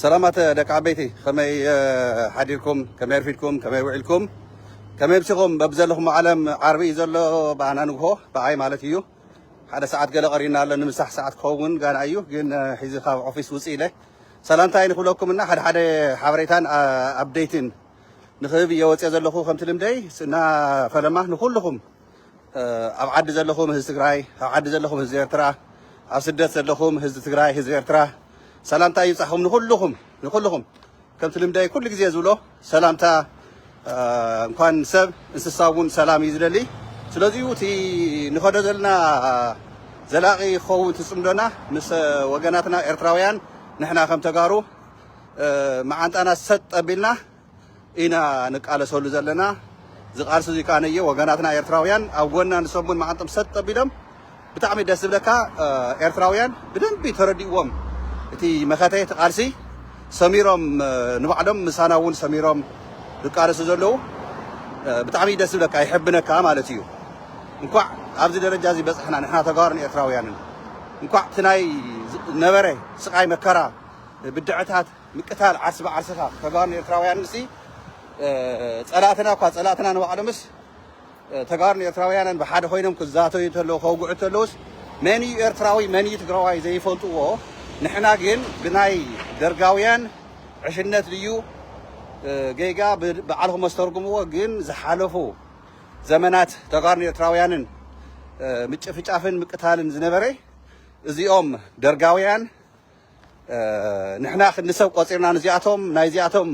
ሰላማት ደቂ ዓበይቲ፣ ከመይ ሓዲርኩም፣ ከመይ ኣርፊድኩም፣ ከመይ ውዒልኩም፣ ከመይ ኣምሲኹም? በብዘለኹም ዓለም ዓርቢ እዩ ዘሎ፣ ብኣና ንግሆ፣ ብኣይ ማለት እዩ። ሓደ ሰዓት ገለ ቀሪና ኣሎ፣ ንምሳሕ ሰዓት ክኸውን ጋና እዩ። ግን ሕዚ ካብ ኦፊስ ውፅእ ኢለ ሰላምታይ ንክብለኩም እና ሓደ ሓደ ሓበሬታን ኣፕዴትን ንክህብ እየ ወፅየ ዘለኹ። ከምቲ ልምደይ እና ፈለማ ንኩልኹም ኣብ ዓዲ ዘለኹም ህዝቢ ትግራይ፣ ኣብ ዓዲ ዘለኹም ህዝቢ ኤርትራ፣ ኣብ ስደት ዘለኹም ህዝቢ ትግራይ፣ ህዝቢ ኤርትራ፣ ሰላምታ ይብጻሕኹም ንኹልኹም፣ ንኹልኹም። ከምቲ ልምዳይ ኩሉ ግዜ ዝብሎ ሰላምታ፣ እንኳን ሰብ እንስሳ እውን ሰላም እዩ ዝደሊ። ስለዚሁ እቲ ንኸዶ ዘለና ዘላቒ ክኸውን ትጽምዶና ምስ ወገናትና ኤርትራውያን ንሕና ከም ተጋሩ መዓንጣና ሰጥ ኣቢልና ኢና ንቃለሰሉ ዘለና። ዝቃልሱ እዚ ከኣ ነየ ወገናትና ኤርትራውያን ኣብ ጎና ንሶም እውን መዓንጦም ሰጥ ኣቢሎም ብጣዕሚ ደስ ዝብለካ። ኤርትራውያን ብደንቢ ተረዲእዎም እቲ መኸተ እቲ ቃልሲ ሰሚሮም ንባዕሎም ምሳና እውን ሰሚሮም ዝቃለሱ ዘለዉ ብጣዕሚ ደስ ዝብለካ ይሕብነካ ማለት እዩ። እንኳዕ ኣብዚ ደረጃ እዚ በፅሕና ንሕና ተጋሩን ኤርትራውያንን እንኳዕ እቲ ናይ ነበረ ስቃይ መከራ ብድዕታት ምቅታል ዓርሲ ብዓርስኻ ተጋሩን ኤርትራውያን ምስቲ ጸላእትና እኳ ጸላእትና ንባዕሎምስ ተጋሩን ኤርትራውያንን ብሓደ ኮይኖም ክዛተዩ እንተለዉ ከውግዑ እንተለዉስ መን እዩ ኤርትራዊ መን እዩ ትግራዋይ ዘይፈልጥዎ። ንሕና ግን ብናይ ደርጋውያን ዕሽነት ድዩ ጌጋ ባዕልኹም ኣስተርጉምዎ። ግን ዝሓለፉ ዘመናት ተጋሩን ኤርትራውያንን ምጭፍጫፍን ምቅታልን ዝነበረ እዚኦም ደርጋውያን ንሕና ክንዲ ሰብ ቆፂርና ንዚኣቶም ናይዚኣቶም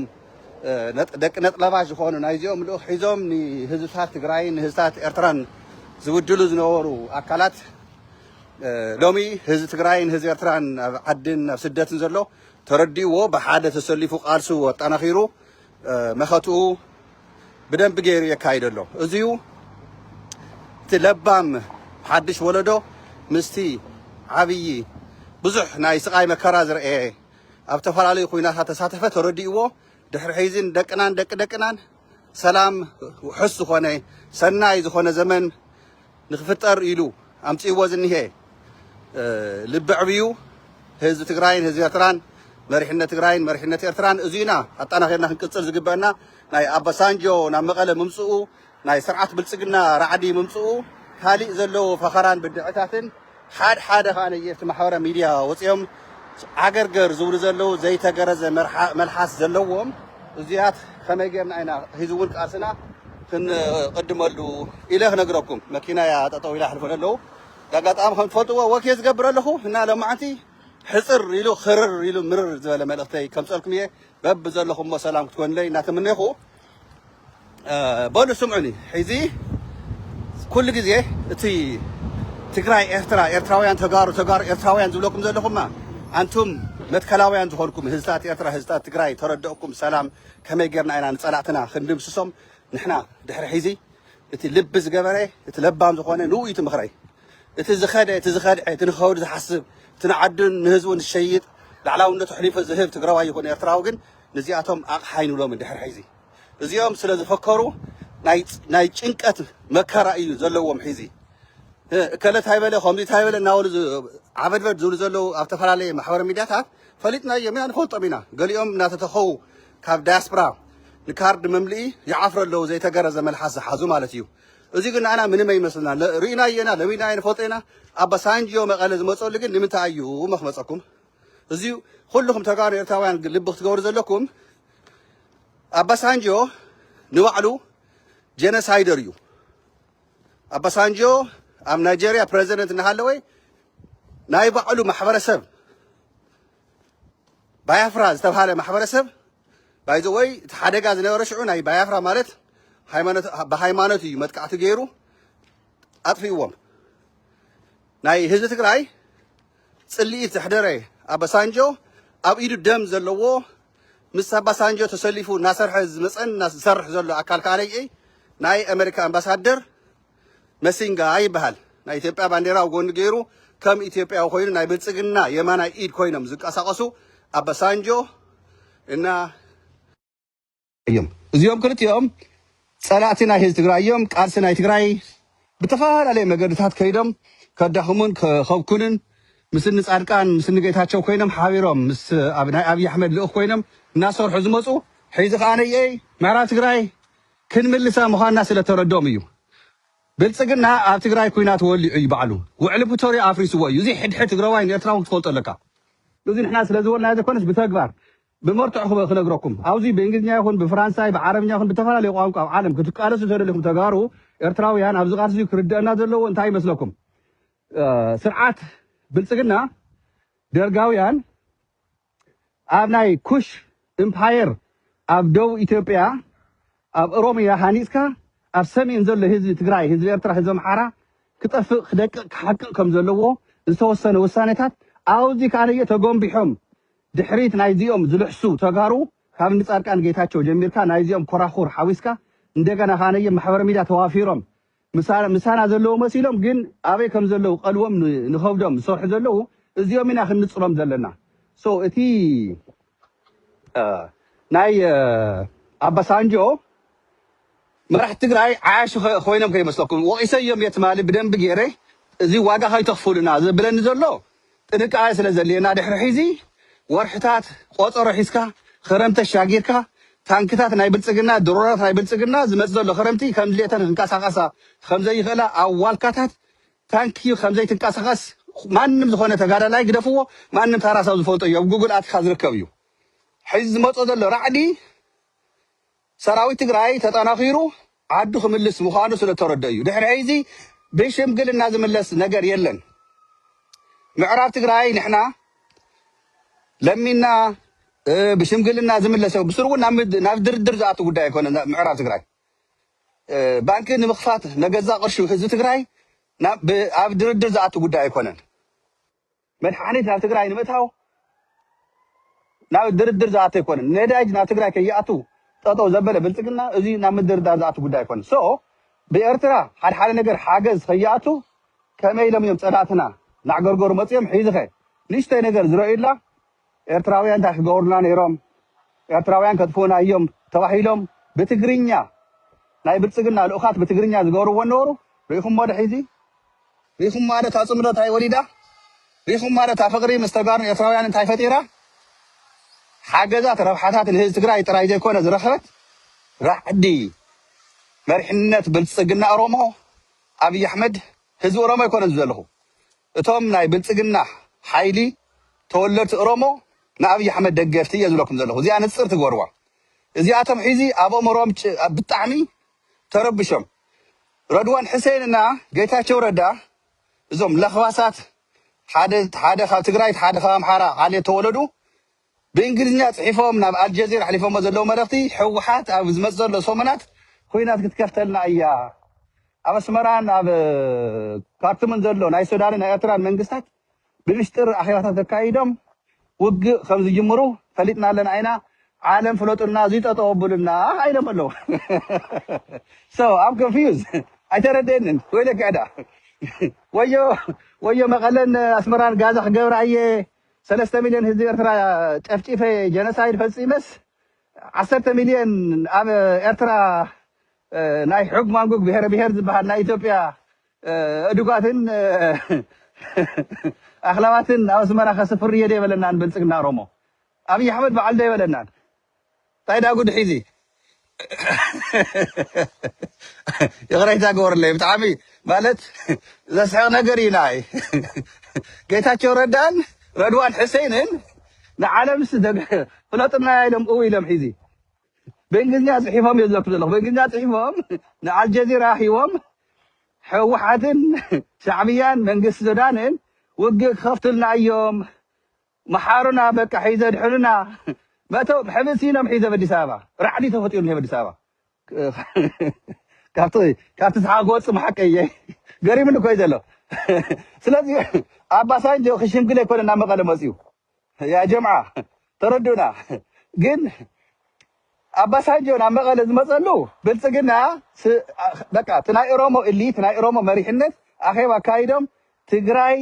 ደቂ ነጥለባ ዝኾኑ ናይዚኦም ልኡኽ ሒዞም ንህዝብታት ትግራይን ንህዝብታት ኤርትራን ዝውድሉ ዝነበሩ ኣካላት ሎሚ ህዝቢ ትግራይን ህዝቢ ኤርትራን ኣብ ዓድን ኣብ ስደትን ዘሎ ተረዲእዎ ብሓደ ተሰሊፉ ቃልሱ ኣጠናኺሩ መኸትኡ ብደንቢ ገይሩ የካይድ ኣሎ። እዚዩ እቲ ለባም ሓድሽ ወለዶ ምስቲ ዓብዪ ብዙሕ ናይ ስቓይ መከራ ዝረኤ ኣብ ዝተፈላለዩ ኩናታት ተሳተፈ ተረዲእዎ ድሕሪ ሕዚን ደቅናን ደቂ ደቅናን ሰላም ውሑስ ዝኾነ ሰናይ ዝኾነ ዘመን ንክፍጠር ኢሉ ኣምፅእዎ ዝኒሄ ልቢ ዕብዩ ህዝቢ ትግራይን ህዝቢ ኤርትራን መሪሕነት ትግራይን መሪሕነት ኤርትራን እዚና ኣጣናኺርና ክንቅፅል ዝግበአና ናይ ኣባሳንጆ ናብ መቐለ ምምፅኡ ናይ ስርዓት ብልፅግና ራዕዲ ምምፅኡ ካሊእ ዘለዉ ፈኸራን ብድዕታትን ሓድ ሓደ ከዓ ነየርቲ ማሕበረ ሚድያ ወፂኦም ዓገርገር ዝብሉ ዘለዉ ዘይተገረዘ መልሓስ ዘለዎም እዚያት ከመይ ጌርና ኢና ህዝውን ቃልስና ክንቅድመሉ ኢለ ክነግረኩም መኪና እያ ጠጠው ኢላ ሕልፎ ዘለዉ ኣጋጣሚ ከም ትፈልጥዎ ወኬ ዝገብር ኣለኹ እና ለማዓንቲ ሕፅር ኢሉ ክርር ኢሉ ምርር ዝበለ መልእክተይ ከምፀልኩም እየ በብዘለኹሞ ሰላም ክትኮንለይ እናተመነኹ በሉ ስምዑኒ ሕዚ ኩሉ ግዜ እቲ ትግራይ ኤርትራ ኤርትራውያን ተጋሩ ተጋሩ ኤርትራውያን ዝብለኩም ዘለኹማ ኣንቱም መትከላውያን ዝኾንኩም ህዝታት ኤርትራ ህዝታት ትግራይ ተረደእኩም ሰላም ከመይ ጌርና ኢና ንፀላእትና ክንድምስሶም ንሕና ድሕሪ ሕዚ እቲ ልቢ ዝገበረ እቲ ለባም ዝኾነ ንኡ እዩ ትምኽረይ እቲ ዝኸደ እቲ ዝኸድዐ እቲ ንኸውድ ዝሓስብ እቲ ንዓዱን ንህዝቡን ዝሸይጥ ላዕላውነቱ ሕሊፉ ዝህብ ትግራዋይ ይኹን ኤርትራዊ ግን ንዚኣቶም ኣቕሓ ኣይንብሎምን ድሕሪ ሕዚ እዚኦም ስለ ዝፈከሩ ናይ ጭንቀት መከራ እዩ ዘለዎም ሕዚ እከለ እንታይ በለ ከምዚ እንታይ በለ እናበሉ ዓበድበድ ዝብሉ ዘለዉ ኣብ ዝተፈላለየ ማሕበረ ሚድያታት ፈሊጥናዮም ኢና ንፈልጦም ኢና ገሊኦም እናተተኸው ካብ ዳያስፖራ ንካርድ መምልኢ ይዓፍሩ ኣለዉ ዘይተገረዘ መልሓስ ዝሓዙ ማለት እዩ እዚ ግን ንኣና ምንም ኣይመስልና ርኢናዮ ኢና ለሚድናዮ ንፈልጦ ኢና ኣባሳንጆ መቐለ ዝመፀሉ ግን ንምንታይ እዩ መክመፀኩም እዚ ኩልኹም ተጋሩ ኤርትራውያን ልቢ ክትገብሩ ዘለኩም ኣባሳንጆ ንባዕሉ ጀነሳይደር እዩ ኣባሳንጆ ኣብ ናይጀርያ ፕረዚደንት እናሃለወ ናይ ባዕሉ ማሕበረሰብ ባያፍራ ዝተባሃለ ማሕበረሰብ ባይዘወይ እቲ ሓደጋ ዝነበረ ሽዑ ናይ ባያፍራ ማለት ብሃይማኖት እዩ መጥቃዕቲ ገይሩ ኣጥፊእዎም ናይ ህዝቢ ትግራይ ፅልኢት ዘሕደረ ኣባሳንጆ ኣብ ኢዱ ደም ዘለዎ ምስ ኣባሳንጆ ተሰሊፉ እናሰርሐ ዝመፀን ዝሰርሕ ዘሎ ኣካል ከዓ ነይኤ ናይ ኣሜሪካ ኣምባሳደር መሲንጋ ይበሃል ናይ ኢትዮጵያ ባንዴራ ኣብ ጎኒ ገይሩ ከም ኢትዮጵያዊ ኮይኑ ናይ ብልፅግና የማናይ ኢድ ኮይኖም ዝንቀሳቀሱ ኣባሳንጆ እና እዮም እዚኦም ክልቲኦም ፀላእቲ ናይ ህዝቢ ትግራይ እዮም ቃልሲ ናይ ትግራይ ብተፈላለየ መገድታት ከይዶም ከዳኽሙን ከኸብኩንን ምስ እኒ ጻድቃን ምስ እኒ ጌታቸው ኮይኖም ሓቢሮም ምስ ኣብ ናይ ኣብይ ኣሕመድ ልኡኽ ኮይኖም እናሰርሑ ዝመፁ፣ ሕዚ ከዓ ነየይ ምዕራብ ትግራይ ክንምልሳ ምዃንና ስለ ተረዶም እዩ። ብልፅግና ኣብ ትግራይ ኩናት ወሊዑ እዩ ባዕሉ። ውዕሊ ፕሪቶርያ ኣፍሪስዎ እዩ። እዚ ሕድሕድ ትግራዋይ ንኤርትራዊ ክትፈልጦ ኣለካ። እዚ ንሕና ስለ ዝበልና ዘይኮነስ ብተግባር ብመርትዖ ክበ- ክነግረኩም። ኣብዚ ብእንግሊዝኛ ይኹን ብፍራንሳይ ብዓረብኛ ይኹን ብተፈላለዩ ቋንቋ ኣብ ዓለም ክትቃለሱ ተደሊኹም ተጋሩ ኤርትራውያን ኣብዚ ቃልሲ እዚ ክርደአና ዘለዎ እንታይ ይመስለኩም? ስርዓት ብልፅግና ደርጋውያን ኣብ ናይ ኩሽ ኢምፓየር ኣብ ደቡብ ኢትዮጵያ ኣብ ኦሮሚያ ሃኒፅካ ኣብ ሰሜን ዘሎ ህዝቢ ትግራይ ህዝቢ ኤርትራ ህዝቢ ኣምሓራ ክጠፍእ ክደቅቕ ክሓቅቕ ከም ዘለዎ ዝተወሰነ ውሳኔታት ኣብዚ ከዓነየ ተጎንቢሖም ድሕሪት ናይዚኦም ዝልሕሱ ተጋሩ ካብ ንፃድቃን ጌታቸው ጀሚርካ ናይዚኦም ኮራኹር ሓዊስካ እንደገና ከዓነየ ማሕበረ ሚድያ ተዋፊሮም ምሳና ዘለዉ መሲሎም ግን ኣበይ ከም ዘለዉ ቀልዎም ንኸብዶም ዝሰርሑ ዘለዉ እዚኦም ኢና ክንንፅሎም ዘለና። እቲ ናይ ኣባሳንጆ መራሕቲ ትግራይ ዓያሽ ኮይኖም ከይመስለኩም ወቂሰዮም የትማሊ ብደንቢ ገይረ እዚ ዋጋ ከይተኽፍሉና ዘብለኒ ዘሎ ጥንቃቄ ስለ ዘድልየና ድሕሪ ሕዚ ወርሕታት ቆፀሮ ሒዝካ ክረምቲ ኣሻጊርካ ታንክታት ናይ ብልፅግና ድሮናት ናይ ብልፅግና ዝመፅ ዘሎ ክረምቲ ከም ድሌተን ክንቀሳቀሳ ከምዘይኽእላ ኣብ ዋልካታት ታንኪ ከምዘይትንቀሳቀስ ማንም ዝኾነ ተጋዳላይ ግደፍዎ ማንም ታራሳው ዝፈልጦ እዩ ኣብ ጉግል ኣትካ ዝርከብ እዩ ሕዚ ዝመፆ ዘሎ ራዕዲ ሰራዊት ትግራይ ተጠናኺሩ ዓዱ ክምልስ ምዃኑ ስለ ተረዶ እዩ ድሕሪ ሕዚ ብሽምግልና ዝምለስ ነገር የለን ምዕራብ ትግራይ ንሕና ለሚና ብሽምግልና ዝምለስ ብስሩ እውን ናብ ድርድር ዝኣቱ ጉዳይ ኣይኮነ ምዕራብ ትግራይ ባንኪ ንምኽፋት ነገዛ ቅርሹ ህዝቢ ትግራይ ኣብ ድርድር ዝኣቱ ጉዳይ ኣይኮነን መድሓኒት ናብ ትግራይ ንምእታው ናብ ድርድር ዝኣተ ኣይኮነን ነዳጅ ናብ ትግራይ ከይኣቱ ጠጠው ዘበለ ብልፅግና እዚ ናብ ምድርዳር ዝኣቱ ጉዳይ ኣይኮነን so ብኤርትራ ሓደ ሓደ ነገር ሓገዝ ከይኣቱ ከመይ ኢሎም እዮም ፀላእትና ናዕገርገሩ መፅኦም ሒዝኸ ንእሽተይ ነገር ዝረእዩላ ኤርትራውያን እንታይ ክገብሩና ነይሮም ኤርትራውያን ከጥፍኡና እዮም ተባሂሎም ብትግርኛ ናይ ብልፅግና ልኡኻት ብትግርኛ ዝገብርዎ ነበሩ ርኢኹሞ ዶ ሒዚ ርኢኹሞ ኣለ እታ ፅምዶ እንታይ ወሊዳ ርኢኹሞ ኣለ እታ ፍቅሪ ምስ ተጋሩን ኤርትራውያን እንታይ ፈጢራ ሓገዛት ረብሓታት ንህዝቢ ትግራይ ጥራይ ዘይኮነ ዝረኸበት ራዕዲ መሪሕነት ብልፅግና ኦሮሞ ኣብይ ኣሕመድ ህዝቢ ኦሮሞ ኣይኮነን ዝብለኹ እቶም ናይ ብልፅግና ሓይሊ ተወለድቲ ኦሮሞ ንኣብይ ኣሕመድ ደገፍቲ እየ ዝብለኩም ዘለኹ እዚኣ ንፅር ትገርዋ እዚኣቶም ሒዚ ኣብ ኦምሮም ብጣዕሚ ተረብሾም ረድዋን ሕሴን እና ጌታቸው ረዳ እዞም ለኽባሳት ሓደ ሓደ ካብ ትግራይ ሓደ ካብ ኣምሓራ ዓሌት ተወለዱ ብእንግሊዝኛ ፅሒፎም ናብ ኣልጀዚራ ኣሕሊፎሞ ዘለዉ መልእኽቲ ህወሓት ኣብ ዝመፅ ዘሎ ሰሙናት ኩናት ክትከፍተልና እያ ኣብ ኣስመራን ኣብ ካርቱምን ዘሎ ናይ ሱዳንን ናይ ኤርትራን መንግስታት ብምስጢር ኣኼባታት ኣካይዶም ውግእ ከም ዝጅምሩ ፈሊጥና ኣለና ኢና ዓለም ፍለጡልና እዚ ጠጠው ኣብሉና ኢሎም ኣለዉ so I'm confused ኣይተረደንን ወይለ ክዕዳ ወዮ ወዮ መቐለን ኣስመራን ጋዛ ክገብራ እየ ሰለስተ ሚልዮን ህዝቢ ኤርትራ ጨፍጪፈ ጀኖሳይድ ፈፂመስ ዓሰርተ ሚልዮን ኣብ ኤርትራ ናይ ሕግ ማንጉግ ብሄረ ብሄር ዝበሃል ናይ ኢትዮጵያ እዱጋትን ኣኽላባትን ኣብ ኣስመራ ከስፍር እየ ደይበለናን ብልፅግና ኦሮሞ ኣብይ ኣሕመድ በዓል ደይበለናን እንታይ ዳጉድ ሒዚ ይቕረይታ ገበርለይ ብጣዕሚ ማለት ዘስሕቕ ነገር እዩ ናይ ጌታቸው ረዳን ረድዋን ሕሴንን ንዓለም ፍለጥና ኢሎም እው ኢሎም ሒዚ ብእንግሊዝኛ ፅሒፎም እዮም ዘክሩ ዘለኹ ብእንግሊዝኛ ፅሒፎም ንኣልጀዚራ ሂቦም ሕወሓትን ሻዕብያን መንግስቲ ሱዳንን ውግእ ክኸፍቱልና እዮም መሓሩና በቃ ሒዘ ድሕኑና መቶም ሕብስ ኢሎም ሒዘ ኣዲስ ኣበባ ራዕዲ ተፈጢሩ ኒሄ ኣዲስ ኣበባ ካብቲ ካብቲ ሰሓቅ ክወፅእ መሓቀ እየ ገሪምኒ ኮይ ዘሎ ስለዚ ኣባሳንጆ ክሽምግል ኣይኮነ ናብ መቐለ መፅዩ ያ ጀምዓ ተረዱና ግን ኣባሳንጆ ናብ መቐለ ዝመፀሉ ብልፅግና በቃ እቲ ናይ ኦሮሞ እሊት ናይ ኦሮሞ መሪሕነት ኣኼባ ኣካይዶም ትግራይ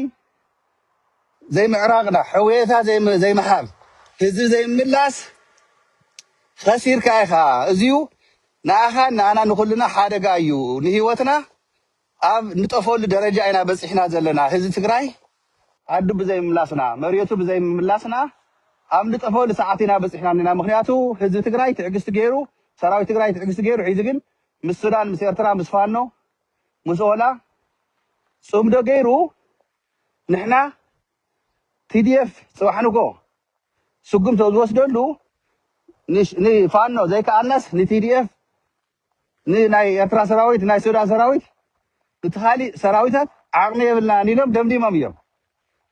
ዘይምዕራቕና ሕውየታ ዘይምሃብ ህዝቢ ዘይምላስ ከሲርካ ኢኻ እዚዩ ንኣኻን ንኣና ንኩልና ሓደጋ እዩ ንህይወትና ኣብ ንጠፈሉ ደረጃ ኢና በፂሕና ዘለና ህዝቢ ትግራይ ዓዱ ብዘይምምላስና፣ መሬቱ ብዘይምምላስና ኣብ ንጠፈሉ ሰዓት ኢና በፂሕና እኒና። ምክንያቱ ህዝቢ ትግራይ ትዕግስቲ ገይሩ፣ ሰራዊት ትግራይ ትዕግስቲ ገይሩ፣ ሕዚ ግን ምስ ሱዳን፣ ምስ ኤርትራ፣ ምስ ፋኖ፣ ምስ ኦላ ፅምዶ ገይሩ ንሕና ቲዲኤፍ ፅባሕ ንጎ ስጉምቲ ዝወስደሉ ንሽ- ንፋኖ ዘይከኣልናስ ንቲዲኤፍ ንናይ ኤርትራ ሰራዊት ናይ ሱዳን ሰራዊት እቲ ካሊእ ሰራዊታት ዓቕሚ የብልናን ኢሎም ደምዲሞም እዮም።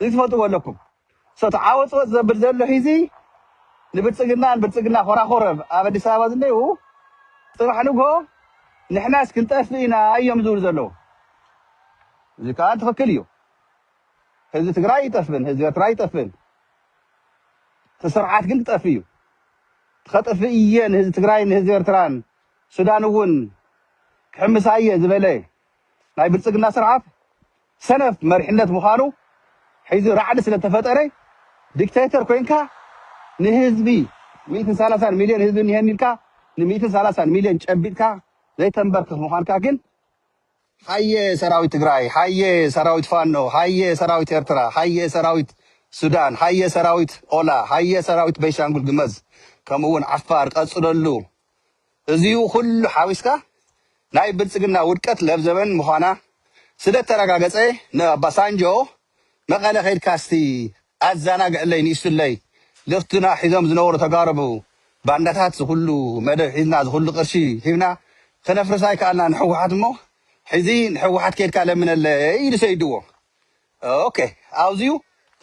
እዚ ትፈልጥዎ ኣለኩም። So ተዓወፅወፅ ዘብል ዘሎ ሒዚ ንብልፅግናን ብልፅግና ኮራኮረ ኣብ ኣዲስ ኣበባ ዝለዩ ፅባሕ ንጎ ንሕናስ ክንጠፍእ ኢና እዮም ዝብሉ ዘለዉ። እዚ ከዓ ትኽክል እዩ። ህዝቢ ትግራይ ይጠፍእን ህዝቢ ኤርትራ ይጠፍእን እቲ ስርዓት ግን ክጠፍእ እዩ። ከጥፍእ እየ ንህዝቢ ትግራይ ንህዝቢ ኤርትራን ሱዳን እውን ክሕምሳ እየ ዝበለ ናይ ብልፅግና ስርዓት ሰነፍ መሪሕነት ምዃኑ ሕዚ ራዕዲ ስለተፈጠረ ዲክቴተር ኮይንካ ንህዝቢ ሚእትን ሰላሳን ሚልዮን ህዝቢ እኒሀኒ ኢልካ ንሚእትን ሰላሳን ሚልዮን ጨቢጥካ ዘይተንበርክኽ ምዃንካ ግን ሃየ ሰራዊት ትግራይ፣ ሃየ ሰራዊት ፋኖ፣ ሃየ ሰራዊት ኤርትራ፣ ሃየ ሰራዊት ሱዳን፣ ሃየ ሰራዊት ኦላ፣ ሃየ ሰራዊት ቤንሻንጉል ግመዝ፣ ከምኡ እውን ዓፋር ቀፅለሉ። እዚኡ ኩሉ ሓዊስካ ናይ ብልፅግና ውድቀት ለብዘበን ምዃና ስለተረጋገፀ ንኣባሳንጆ መቐለ ከይድካ እስቲ ኣዘናግዕለይ ንእሽትለይ ልኽትና ሒዞም ዝነበሩ ተጋረቡ ባንዳታት ዝኩሉ መደብ ሒዝና ዝኩሉ ቅርሺ ሂብና ክነፍርሳ ይከኣልና ንሕወሓት እሞ ሕዚ ንሕወሓት ከይድካ ለምነለይ ኢሉ ሰይድዎ። ኦኬ ኣብዚዩ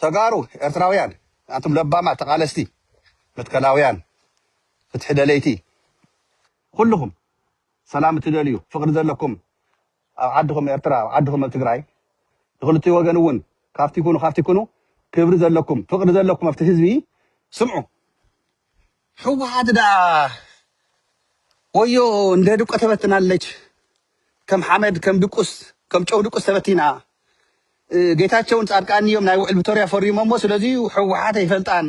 ተጋሩ ኤርትራውያን ኣንቱም ለባማት ተቃለስቲ መትከላውያን ፍትሒ ደለይቲ ኩልኹም ሰላም እትደልዩ ፍቅሪ ዘለኩም ኣብ ዓድኹም ኤርትራ ኣብ ዓድኹም ኣብ ትግራይ ንክልቲኡ ወገን እውን ካብቲ ይኩኑ ካብቲ ይኩኑ ክብሪ ዘለኩም ፍቅሪ ዘለኩም ኣብቲ ህዝቢ ስምዑ። ህወሓት ደኣ ወዮ እንደ ድቆ ተበትናለች። ከም ሓመድ ከም ድቁስ ከም ጨው ድቁስ ተበቲና። ጌታቸውን ፃድቃን እዮም ናይ ውዕል ፕሪቶርያ ፈሪሞሞ ስለዚ ህወሓት ኣይፈልጣን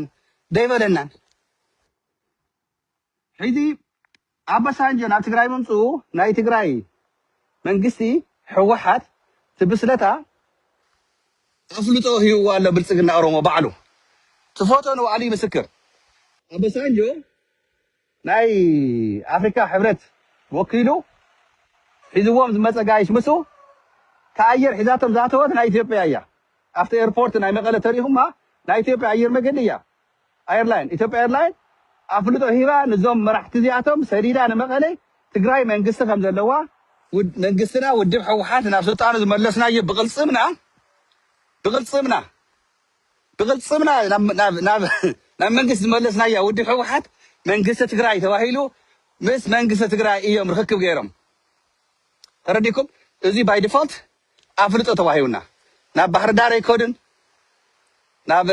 ደይበለናን። ሕዚ ኣባሳንጆ ናብ ትግራይ ምምፅኡ ናይ ትግራይ መንግስቲ ህወሓት ትብስለታ ኣፍልጦ ሂብዋ ኣሎ ብልፅግና ኦሮሞ ባዕሉ ትፎቶ ንባዕሉ ምስክር ኣባሳንጆ ናይ ኣፍሪካ ሕብረት ወኪሉ ሒዝዎም ዝመፀ ጋይሽ ምስ ከኣየር ሒዛቶም ዝኣተወት ናይ ኢትዮጵያ እያ። ኣብቲ ኤርፖርት ናይ መቐለ ተሪኹማ ናይ ኢትዮጵያ ኣየር መገዲ እያ። ኣየርላይን ኢትዮጵያ ኤርላይን ኣፍልጦ ሂባ ንዞም መራሕቲ እዚኣቶም ሰዲዳ ንመቐለ ትግራይ መንግስቲ ከም ዘለዋ መንግስትና ውድብ ሕወሓት ናብ ስልጣኑ ዝመለስናዮ ብቕልፅምና ብቕልፅምና ብቕልፅምና ናብ መንግስቲ ዝመለስናያ ውድብ ሕወሓት መንግስቲ ትግራይ ተባሂሉ ምስ መንግስቲ ትግራይ እዮም ርክክብ ገይሮም። ተረዲኩም እዚ ባይ ዲፎልት ኣፍልጦ ተዋሂቡና ናብ ባህር ዳር ኣይከዱን ናብ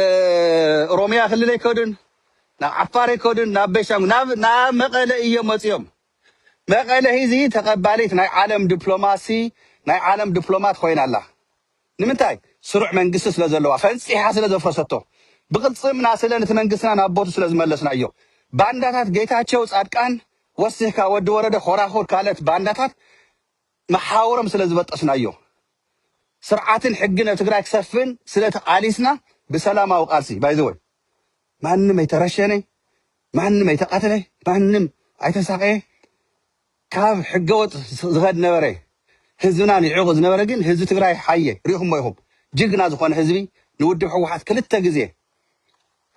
ኦሮሚያ ክልል ኣይከዱን ናብ ዓፋር ኣይከዱን ናብ ቤሻንጉ ናብ መቐለ እዮም መፅዮም። መቐለ ሂዚ ተቐባሊት ናይ ዓለም ዲፕሎማሲ ናይ ዓለም ዲፕሎማት ኮይና ኣላ። ንምንታይ ስሩዕ መንግስቲ ስለ ዘለዋ ፈንፂሓ ስለ ዘፍረሰቶ ብቕልፅምና ስለ ነቲ መንግስትና ናብ ቦቱ ስለ ዝመለስናዮ ባንዳታት ጌታቸው ፃድቃን ወሲኽካ ወዲ ወረደ ኮራኹር ካልኦት ባንዳታት መሓውሮም ስለ ዝበጠስናዮ ስርዓትን ሕግን ኣብ ትግራይ ክሰፍን ስለ ተቓሊስና ብሰላማዊ ቃልሲ ባይዘወይ ማንም ኣይተረሸነ ማንም ኣይተቐትለ ማንም ኣይተሳቐየ ካብ ሕገወጥ ዝኸድ ነበረ ህዝብና ንዕቑ ዝነበረ ግን ህዝቢ ትግራይ ሓየ ሪኢኹሞ ኢኹም ጅግና ዝኾነ ህዝቢ ንውድብ ህወሓት ክልተ ግዜ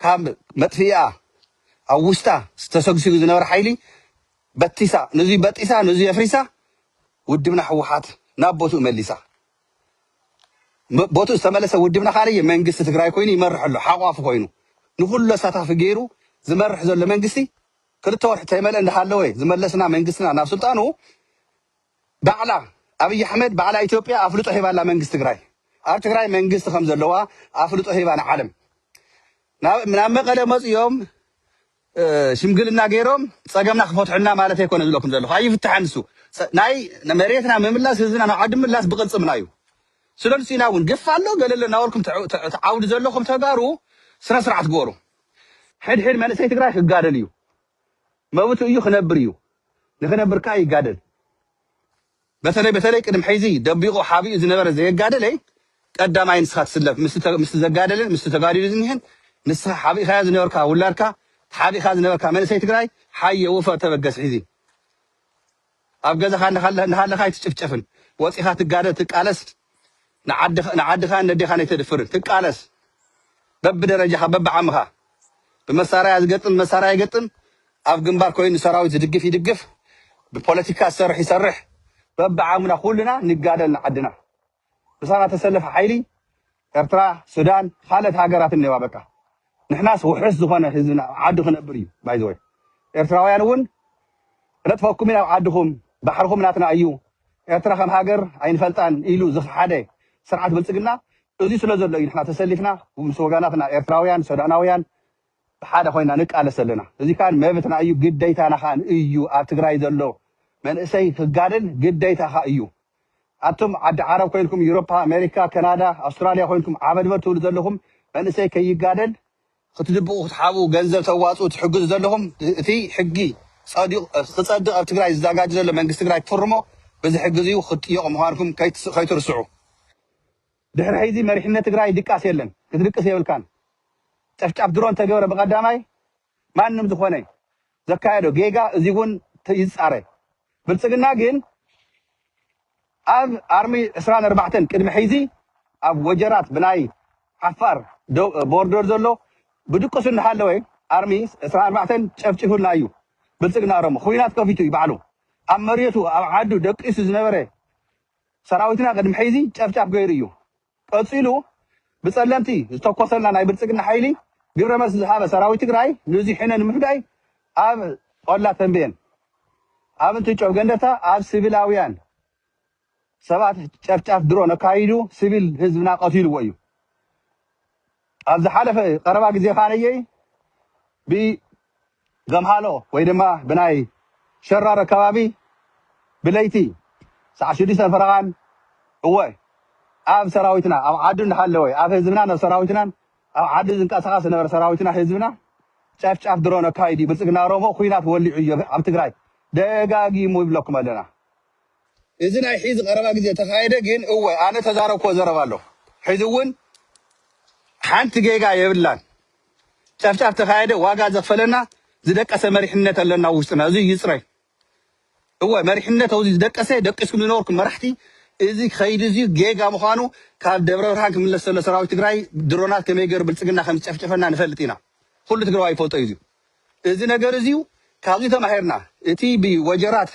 ካብ መጥፍኢኣ ኣብ ውሽጣ ዝተሰግሲጉ ዝነበረ ሓይሊ በቲሳ ነዙይ በጢሳ ነዙይ ኣፍሪሳ ውድብና ህወሓት ናብ ቦትኡ መሊሳ ቦትኡ ዝተመለሰ ውድብና ካለየ መንግስቲ ትግራይ ኮይኑ ይመርሕ ኣሎ ሓቋፉ ኮይኑ ንኩሉ ኣሳታፊ ገይሩ ዝመርሕ ዘሎ መንግስቲ ክልተ ወርሒ ተይመልአ እንዳሃለወ ዝመለስና መንግስትና ናብ ስልጣኑ ባዕላ ኣብይ ኣሕመድ ባዕላ ኢትዮጵያ ኣፍልጦ ሂባላ መንግስቲ ትግራይ ኣብ ትግራይ መንግስቲ ከም ዘለዋ ኣፍልጦ ሂባ ንዓለም ናብ መቐለ መፅዮም ሽምግልና ገይሮም ፀገምና ክፈትሑልና ማለት ኣይኮነ ዝለኩም ዘለኹ ኣይፍትሐን እሱ ናይ መሬትና ምምላስ ህዝብና ናብ ዓዲ ምላስ ብቕልፅምና እዩ ስለንሱ ኢና እውን ግፍ ኣሎ ገለሎ እናበልኩም ትዓውዱ ዘለኹም ተጋሩ ስነ ስርዓት ግበሩ ሕድሕድ መንእሰይ ትግራይ ክጋደል እዩ መብቱ እዩ ክነብር እዩ ንክነብር ከዓ ይጋደል በተለይ በተለይ ቅድም ሕዚ ደቢቑ ሓቢኡ ዝነበረ ዘየጋደለይ ቀዳማይ ንስኻ ትስለፍ፣ ምስቲ ተ-፣ ምስቲ ዘጋደልን ምስቲ ተጋዲሉ ዝኒህን። ንስኻ ሓቢእኻዮ ዝነበርካ ውላድካ፣ ሓቢእኻ ዝነበርካ መንእሰይ ትግራይ፣ ሓየ ውፈር ተበገስ። ሕዚ ኣብ ገዛኻ እንዳሃለ-፣ እንዳሃለኻ ኣይትጭፍጨፍን። ወፂኻ ትጋደል፣ ትቃለስ። ንዓድኻ፣ ንዓድኻን ነዴኻን ኣይተድፍርን። ትቃለስ። በብደረጃኻ፣ በብዓምኻ። ብመሳርያ ዝገጥም መሳርያ ይገጥም። ኣብ ግንባር ኮይኑ ሰራዊት ዝድግፍ ይድግፍ። ብፖለቲካ ዝሰርሕ ይሰርሕ። በብዓሙና ኩልና ንጋደል ንዓድና። ምሳና ተሰለፈ ሓይሊ ኤርትራ፣ ሱዳን፣ ካልኦት ሃገራት እኒዋ። በቃ ንሕናስ ውሑስ ዝኾነ ህዝብና ኣብ ዓዱ ክነብር እዩ። ባይ ዘ ወይ ኤርትራውያን እውን ክነጥፈኩም ኢና ኣብ ዓድኹም፣ ባሕርኹም ናትና እዩ፣ ኤርትራ ከም ሃገር ኣይንፈልጣን ኢሉ ዝኸሓደ ስርዓት ብልጽግና እዚ ስለ ዘሎ እዩ ንሕና ተሰሊፍና ምስ ወገናትና ኤርትራውያን፣ ሱዳናውያን ብሓደ ኮይና ንቃለስ ዘለና። እዚ ከኣ መብትና እዩ፣ ግዴታና ከኣ እዩ። ኣብ ትግራይ ዘሎ መንእሰይ ክጋደል ግዴታኻ እዩ። ኣቱም ዓዲ ዓረብ ኮይንኩም፣ ዩሮፓ፣ ኣሜሪካ፣ ካናዳ፣ ኣውስትራልያ ኮይንኩም ዓበድበድ ትብሉ ዘለኹም መንእሰይ ከይጋደል ክትድብቑ፣ ክትሓብኡ፣ ገንዘብ ተዋፅኡ፣ ትሕግዙ ዘለኹም፣ እቲ ሕጊ ጸዲቑ፣ ክጸድቕ ኣብ ትግራይ ዝዘጋጅ ዘሎ መንግስቲ ትግራይ ክፍርሞ፣ በዚ ሕጊ እዚኡ ክትጥየቑ ምዃንኩም ከይትስ-፣ ከይትርስዑ። ድሕሪ ሕዚ መሪሕነት ትግራይ ድቃስ የለን፣ ክትድቅስ የብልካን። ጨፍጫፍ ድሮን ተገብረ ብቐዳማይ ማንም ዝኾነ ዘካየዶ ጌጋ እዚ እውን ተ-፣ ይጻረ። ብልጽግና ግን ኣብ ኣርሚ ዕስራን ኣርባዕተን ቅድሚ ሕዚ ኣብ ወጀራት ብናይ ዓፋር ዶ-፣ ቦርደር ዘሎ ብድቅሱ እናሃለወ ኣርሚ ዕስራን ኣርባዕተን ጨፍጭፉልና እዩ። ብልጽግና ኦሮሞ ኹናት ከፊቱ እዩ ባዕሉ። ኣብ መሬቱ ኣብ ዓዱ ደቂሱ ዝነበረ ሰራዊትና ቅድሚ ሕዚ ጨፍጫፍ ገይሩ እዩ። ቀጺሉ ብጸለምቲ ዝተኮሰልና ናይ ብልጽግና ሓይሊ ግብረ መልሲ ዝሃበ ሰራዊት ትግራይ ነዚ ሕነ ንምፍዳይ ኣብ ቆላ ተንቤን፣ ኣብ እንትጮ ገንደታ ኣብ ሲቪላውያን ሰባት ጨፍጫፍ ድሮን ኣካይዱ ሲቪል ህዝብና ቀቲልዎ እዩ። ኣብ ዝሓለፈ ቀረባ ግዜ ኻነየይ ብገምሃሎ ወይ ድማ ብናይ ሸራሮ ከባቢ ብለይቲ ሰዓት ሽዱሽተ ፈረቓን፣ እወ፣ ኣብ ሰራዊትና፣ ኣብ ዓዱ እንዳሃለወ፣ ኣብ ህዝብናን ኣብ ሰራዊትናን፣ ኣብ ዓዱ ዝንቀሳቐስ ዝነበረ ሰራዊትና ህዝብና ጨፍጫፍ ድሮን ኣካይዱ ብልጽግና ኦሮሞ ኹናት ወሊዑ እዩ ኣብ ትግራይ። ደጋጊሙ ይብለኩም ኣለና። እዚ ናይ ሕዚ ቀረባ ግዜ ተኻየደ ግን፣ እወ፣ ኣነ ተዛረብኮ ዘረባ ኣሎ። ሕዚ እውን ሓንቲ ጌጋ የብላን። ጨፍጫፍ ተኻየደ፣ ዋጋ ዘኽፈለና ዝደቀሰ መሪሕነት ኣለና ውስጥና። እዚ ይጽረይ። እወ፣ መሪሕነት ኣብዚ ዝደቀሰ፣ ደቂስኩም ዝነበርኩም መራሕቲ፣ እዚ ከይዲ እዚ ጌጋ ምዃኑ ካብ ደብረ ብርሃን ክምለስ ዘሎ ሰራዊት ትግራይ ድሮናት ከመይ ገይሩ ብልጽግና ከም ዝጨፍጨፈና ንፈልጥ ኢና። ኩሉ ትግራዋይ ይፈልጦ እዩ። እዚ ነገር እዚ ካብዚ ተማሂርና፣ እቲ ብወጀራት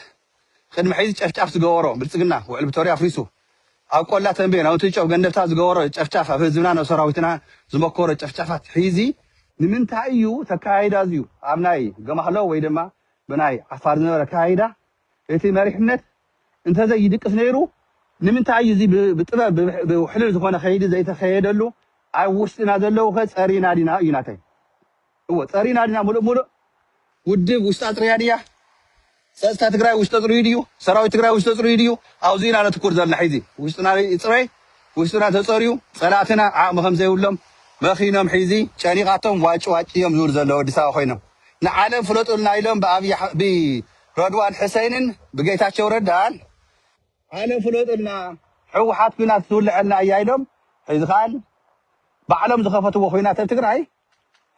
ቅድሚ ሕዚ ጨፍጫፍ ዝገበሮ ብልጽግና፣ ውዕል ፕሪቶርያ ኣፍሪሱ፣ ኣብ ቆላ ተንቤን፣ ኣብ ትጨው ገንደብታ ዝገበሮ ጨፍጫፍ፣ ኣብ ህዝብና፣ ናብ ሰራዊትና ዝመከሮ ጨፍጫፋት ሕዚ ንምንታይ እዩ ተካይዳ? እዚዩ ኣብ ናይ ገማህሎ ወይ ድማ ብናይ ዓፋር ዝነበረ ኣካይዳ እቲ መሪሕነት እንተዘይድቅስ ነይሩ፣ ንምንታይ እዩ እዚ ብ-፣ ብጥበብ፣ ብ-፣ ብውሕሉል ዝኾነ ከይዲ ዘይተኸየደሉ? ኣብ ውሽጥና ዘለዉ ኸ ጸሪና ዲና እዩ ናተይ? እወ፣ ጸሪና ዲና? ሙሉእ ሙሉእ ውድብ ውሽጣ ጽርያ ድያ? ጸጥታ ትግራይ ውሽጠ ጽሩይ ድዩ? ሰራዊት ትግራይ ውሽጠ ጽሩይ ድዩ? ኣብዚ ኢና ነትኩር ዘለና። ሕዚ ውሽጥና ይጽረይ፣ ውሽጥና ተጸርዩ፣ ጸላእትና ዓቕሚ ከም ዘይብሎም መኺኖም፣ ሕዚ ጨኒቓቶም ዋጭ ዋጭ እዮም ዝብሉ ዘለዉ ኣዲስ ኣበባ ኮይኖም። ንዓለም ፍለጡልና ኢሎም ብኣብይ ኣሕ-፣ ብረድዋን ሕሰይንን ብጌታቸው ረዳን ዓለም ፍለጡልና፣ ህወሓት ኲናት ትውልዐልና እያ ኢሎም፣ ሕዚ ኸኣ ባዕሎም ዝኸፈትዎ ኲናት ኣብ ትግራይ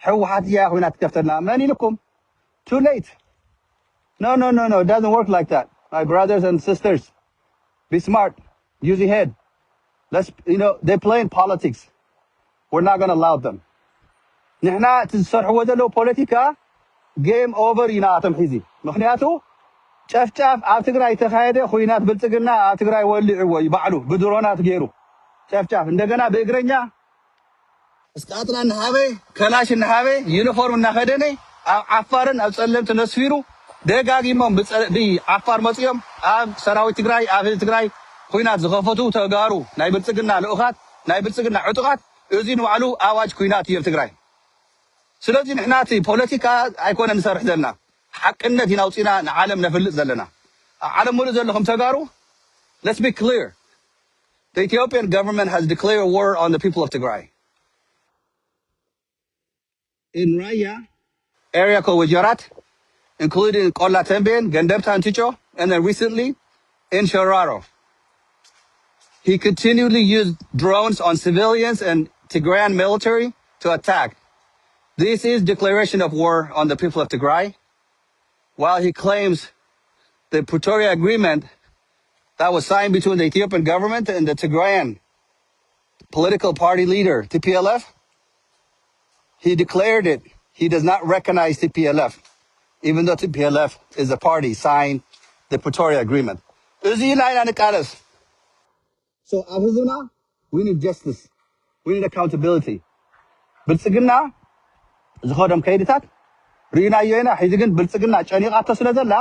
ህወሓት እያ ኲናት ትከፍተልና። መን ኢልኩም? Too late. No, no, no, no. It doesn't work like that. My brothers and sisters, be smart. Use your head. Let's, you know, they're playing politics. We're not gonna allow them. ንሕና እቲ ዝሰርሕዎ ዘለዉ ፖለቲካ game over እዩ ናቶም ሒዚ። ምኽንያቱ ጨፍጫፍ ኣብ ትግራይ ተኻየደ፣ ኹናት ብልጽግና ኣብ ትግራይ ወሊዕዎ እዩ ባዕሉ ብድሮናት ገይሩ ጨፍጫፍ። እንደገና ብእግረኛ እስቃጥና እናሃበ፣ ከላሽ እናሃበ፣ ዩኒፎርም እናኸደነ ኣብ ዓፋርን ኣብ ጸለምትን ኣስፊሩ ደጋጊሞም ብጸ-፣ ብዓፋር መጺኦም ኣብ ሰራዊት ትግራይ፣ ኣብ ህዝቢ ትግራይ ኹናት ዝኸፈቱ ተጋሩ ናይ ብልጽግና ልኡኻት፣ ናይ ብልጽግና ዕጡቓት፣ እዚ ንባዕሉ ኣዋጅ ኲናት እዩ ኣብ ትግራይ። ስለዚ ንሕና እቲ ፖለቲካ ኣይኮነ ንሰርሕ ዘለና፣ ሓቅነት ኢና ኣውፂና ንዓለም ነፍልጥ ዘለና። ኣብ ዓለም ሙሉእ ዘለኹም ተጋሩ፣ let's be clear. The Ethiopian government has declared war on the people of Tigray. In Raya area called Wajarat, including Qola Tembien, Gandepta and Ticho, and then recently in Shararo. He continually used drones on civilians and Tigrayan military to attack. This is declaration of war on the people of Tigray. While he claims the Pretoria Agreement that was signed between the Ethiopian government and the Tigrayan political party leader, T P L F, he declared it. He does not recognize T P L F, even though T P L F is a party signed the Pretoria Agreement. እዚ ኢና ንቃለስ። So ኣብ ህዝብና we need justice, we need accountability. ብልጽግና ዝኸዶም ከይድታት ርኢናዮ ኢና። ሕዚ ግን ብልጽግና ጨኒቓቶ ስለ ዘላ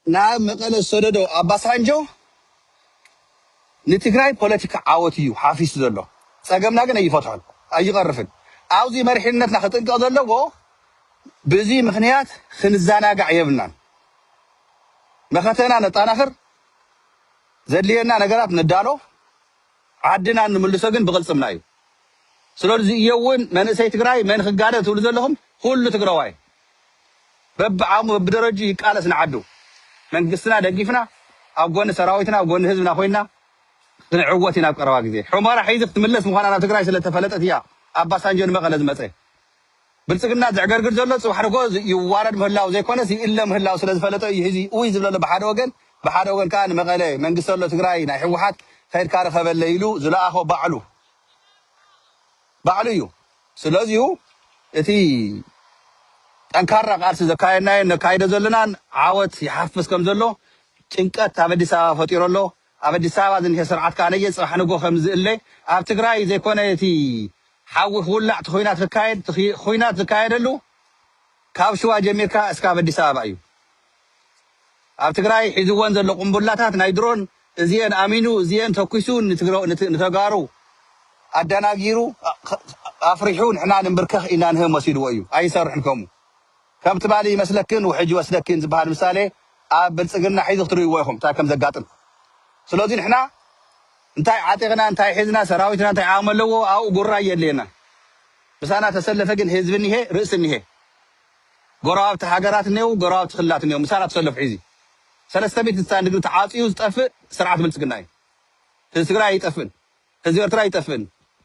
ናብ መቐለ ዝሰደዶ ኣባሳንጆ ንትግራይ ፖለቲካ ዓወት እዩ ሓፊሱ ዘሎ። ጸገምና ግን ኣይፈትሖን ኣይቐርፍን። ኣብዚ መሪሕነትና ክጥንቀቕ ዘለዎ ብዚ ምኽንያት ክንዘናጋዕ የብልናን። መኸተና ነጣናኽር፣ ዘድልየና ነገራት ነዳሎ፣ ዓድና እንምልሶ ግን ብቕልጽምና እዩ። ስለዚ እየ እውን መንእሰይ ትግራይ መን ክጋደ ትብሉ ዘለኹም ኩሉ ትግራዋይ በብዓሙ በብደረጁ ይቃለስ ንዓዱ። መንግስትና ደጊፍና ኣብ ጎኒ ሰራዊትና ኣብ ጎኒ ህዝብና ኮይና ክንዕወት ኢና ኣብ ቀረባ ግዜ። ሑመራ ሒዚ ክትምለስ ምዃና ናብ ትግራይ ስለተፈለጠት እያ ኣባሳንጆ ንመቐለ ዝመፀ። ብልፅግና ዘዕገርግር ዘሎ ፅባሕ ንጎ ይዋረድ ምህላው ዘይኮነስ ይእለ ምህላው ስለ ዝፈለጠ እዩ። ሕዚ ውይ ዝብለሎ ብሓደ ወገን፣ ብሓደ ወገን ከዓ ንመቐለ መንግስቲ ዘሎ ትግራይ ናይ ህወሓት ከይድካ ርኸበለ ኢሉ ዝለኣኾ ባዕሉ ባዕሉ እዩ። ስለዚሁ እቲ ጠንካራ ቃልሲ ዘካየድናዮ ነካይዶ ዘለናን ዓወት ይሓፍስ ከም ዘሎ ጭንቀት ኣብ ኣዲስ ኣበባ ፈጢሩ ኣሎ። ኣብ ኣዲስ ኣበባ ዝንሄ ስርዓት ከዓ ነየ ፅባሕ ንጎ ከም ዝእለ ኣብ ትግራይ ዘይኮነ እቲ ሓዊ ክውላዕ እቲ ኩናት ክካየድ እቲ ኩናት ዝካየደሉ ካብ ሽዋ ጀሚርካ እስካብ ኣዲስ ኣበባ እዩ። ኣብ ትግራይ ሒዝወን ዘሎ ቁምቡላታት ናይ ድሮን እዚአን ኣሚኑ እዚአን ተኩሱ ንትግረ- ንት- ንተጋሩ ኣደናጊሩ ኣፍሪሑ ንሕና ንንብርከኽ ኢና ንህብ መሲልዎ እዩ። ኣይሰርሕን ከምኡ ከም ትማሊ ይመስለክን ውሕጅ ይወስደክን ዝበሃል ምሳሌ ኣብ ብልፅግና ሒዙ ክትርእይዎ ኢኹም እንታይ ከም ዘጋጥም። ስለዚ ንሕና እንታይ ዓጢቕና እንታይ ሒዝና ሰራዊትና እንታይ ዓቕሚ ኣለዎ ኣብኡ ጉራ የድልየና። ምሳና ተሰለፈ ግን ህዝቢ እኒሄ ርእሲ እኒሄ ጎረባብቲ ሃገራት እኒሄው ጎረባብቲ ክልላት እኒሄው ምሳና ተሰለፉ። ሒዚ ሰለስተ ሚእቲ ስሳ ድግሪ ተዓፅዩ ዝጠፍእ ስርዓት ብልፅግና እዩ። ህዝቢ ትግራይ ኣይጠፍእን። ህዝቢ ኤርትራ ኣይጠፍእን።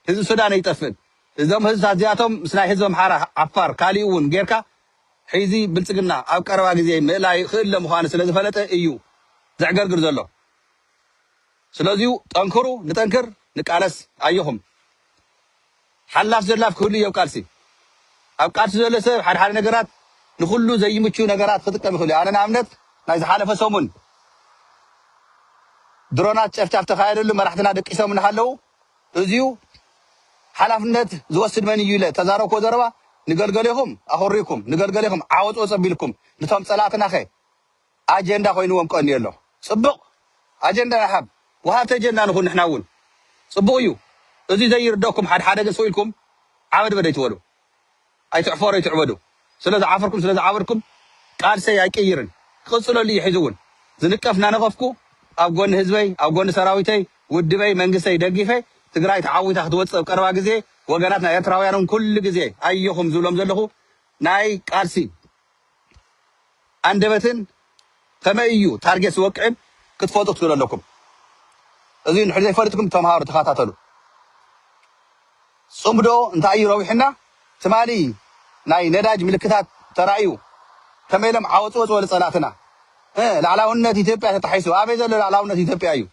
ህዝቢ ሱዳን ኣይጠፍእን። እዞም ህዝብታት እዚኣቶም ምስ ናይ ህዝቢ ኣምሓራ ዓፋር ካሊእ እውን ጌርካ ሒዚ ብልፅግና ኣብ ቀረባ ግዜ ምእላይ ክእለ ምዃኑ ስለ ዝፈለጠ እዩ ዘዕገርግር ዘሎ። ስለዚሁ ጠንክሩ፣ ንጠንክር፣ ንቃለስ። ኣየኹም ሓላፍ ዘላፍ ክህሉ እዮም ቃልሲ። ኣብ ቃልሲ ዘሎ ሰብ ሓደ ሓደ ነገራት ንኩሉ ዘይምቹ ነገራት ክጥቀም ይኽእል እዩ። ኣነ ንኣብነት ናይ ዝሓለፈ ሰሙን ድሮናት ጨፍጫፍ ተኻየደሉ መራሕትና ደቂሶም እናሃለዉ እዚዩ ሓላፍነት ዝወስድ መን እዩ ኢለ ተዛረብኮ ዘረባ ንገልገሌኹም ኣኹሪኩም ንገልገሌኹም ዓወፅ ወፅ ኣቢልኩም ንቶም ፀላእትናኸ ኣጀንዳ ኮይንዎም ቀንዩ ኣሎ። ፅቡቕ ኣጀንዳ ንሓብ ወሃብቲ ኣጀንዳ ንኹን ንሕና እውን ፅቡቕ እዩ። እዚ ዘይርደኩም ሓድሓደ ግን ስቕ ኢልኩም ዓበድ በደይ ትበሉ ኣይትሕፈሩ ኣይትዕበዱ። ስለ ዝዓፈርኩም ስለ ዝዓበድኩም ቃልሰይ ኣይቅይርን ክቕፅለሉ እዩ። ሕዚ እውን ዝንቀፍ እናነቐፍኩ ኣብ ጎኒ ህዝበይ ኣብ ጎኒ ሰራዊተይ ውድበይ መንግስተይ ደጊፈ ትግራይ ተዓዊታ ክትወፅእ ኣብ ቀረባ ግዜ ወገናትና ኤርትራውያን እውን ኩሉ ግዜ ኣየኹም ዝብሎም ዘለኹ ናይ ቃልሲ ኣንደበትን ከመይ እዩ ታርጌት ዝወቅዕን ክትፈልጡ ክትክእሉ ኣለኩም። እዚ ንድሕሪ ዘይፈልጥኩም ተምሃሩ ተኸታተሉ። ፅምዶ እንታይ እዩ ረዊሕና? ትማሊ ናይ ነዳጅ ምልክታት ተራእዩ ከመይ ኢሎም ዓወፅ ወፅ ወለ ፀላእትና እ፣ ላዕላውነት ኢትዮጵያ ተጣሒሱ ኣበይ ዘሎ ላዕላውነት ኢትዮጵያ እዩ?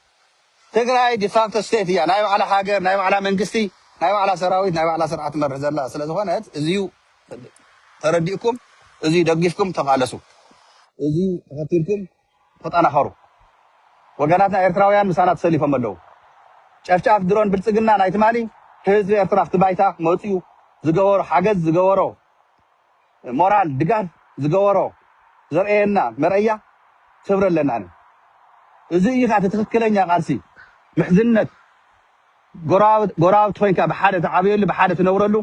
ትግራይ ዲፋክቶ ስቴት እያ ናይ ባዕላ ሃገር ናይ ባዕላ መንግስቲ ናይ ባዕላ ሰራዊት ናይ ባዕላ ስርዓት ትመርሕ ዘላ ስለ ዝኾነት እዚዩ ተረዲእኩም እዚዩ ደጊፍኩም ተቃለሱ እዚዩ ተኸቲልኩም ተጠናኸሩ ወገናትና ኤርትራውያን ምሳና ተሰሊፎም ኣለዉ ጨፍጫፍ ድሮን ብልፅግና ናይ ትማሊ ህዝቢ ኤርትራ ኣብቲ ባይታ መፅኡ ዝገበሮ ሓገዝ ዝገበሮ ሞራል ድጋፍ ዝገበሮ ዘርእየና መርኣያ ክብሪ ኣለና እዚ እዩ እቲ ትኽክለኛ ቃልሲ ምሕዝነት ጎረባብቲ ኮይንካ ብሓደ ትዓብየሉ ብሓደ ትነብረሉ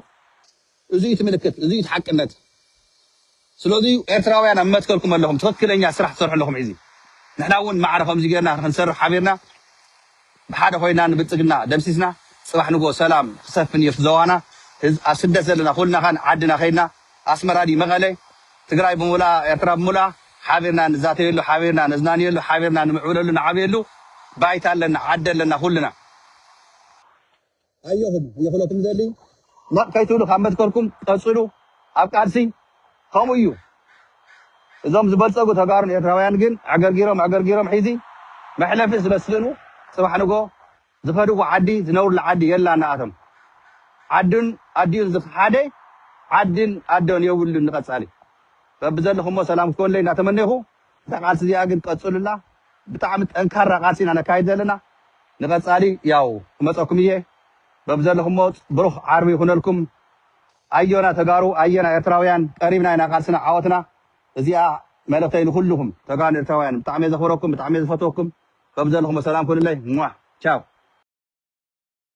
እዚ እዩ ምልክት እዚ እዩ ሓቅነት ስለዚ ኤርትራውያን ኣብ መትከልኩም ኣለኹም ትኽክለኛ ስራሕ ትሰርሑ ኣለኹም ሕዚ ንሕና እውን ማዕረ ከምዚ ጌርና ክንሰርሕ ሓቢርና ብሓደ ኮይና ንብልፅግና ደምሲስና ፅባሕ ንጎ ሰላም ክሰፍን እዩ ዞባና ኣብ ስደት ዘለና ኩልና ከን ዓድና ከይድና ኣስመራ ድዩ መቐለ ትግራይ ብምሉኣ ኤርትራ ብምሉኣ ሓቢርና ንዛተየሉ ሓቢርና ነዝናንየሉ ሓቢርና ንምዕብለሉ ንዓብየሉ ባይታ ኣለና፣ ዓዲ ኣለና ኩልና። ኣየኹም እየ ክብለኩም ዘሊ፣ ነቕ ከይትብሉ ካብ መትከልኩም ቀጽሉ። ኣብ ቃልሲ ከምኡ እዩ። እዞም ዝበልጸጉ ተጋሩን ኤርትራውያን ግን ዕገርጊሮም ዕገርጊሮም ሒዚ መሕለፊ ስለስእኑ ጽባሕ ንጎ ዝኸድዎ ዓዲ ዝነብርሉ ዓዲ የላ እናኣቶም ዓድን ኣዲኡን ዝሓደ ዓድን ኣዶን የብሉን። ንቐጻሊ በብዘለኹሞ ሰላም ክትኮንለይ እናተመነኹ እዛ ቃልሲ እዚኣ ግን ቀጽሉላ። ብጣዕሚ ጠንካራ ቃልሲ ኢና ነካይድ ዘለና። ንቐጻሊ ያው ክመጸኩም እየ። በብዘለኹሞ ብሩኽ ዓርቢ ይኹነልኩም። ኣዮና ተጋሩ ኣየና ኤርትራውያን ቀሪብና ኢና ቃልስና ዓወትና። እዚኣ መልእኽተይ ንኩልኹም ተጋሩ ኤርትራውያን። ብጣዕሚ እየ ዘኽብረኩም፣ ብጣዕሚ እየ ዝፈትወኩም። በብዘለኹሞ ሰላም ኩኑለይ። ሟ ቻው።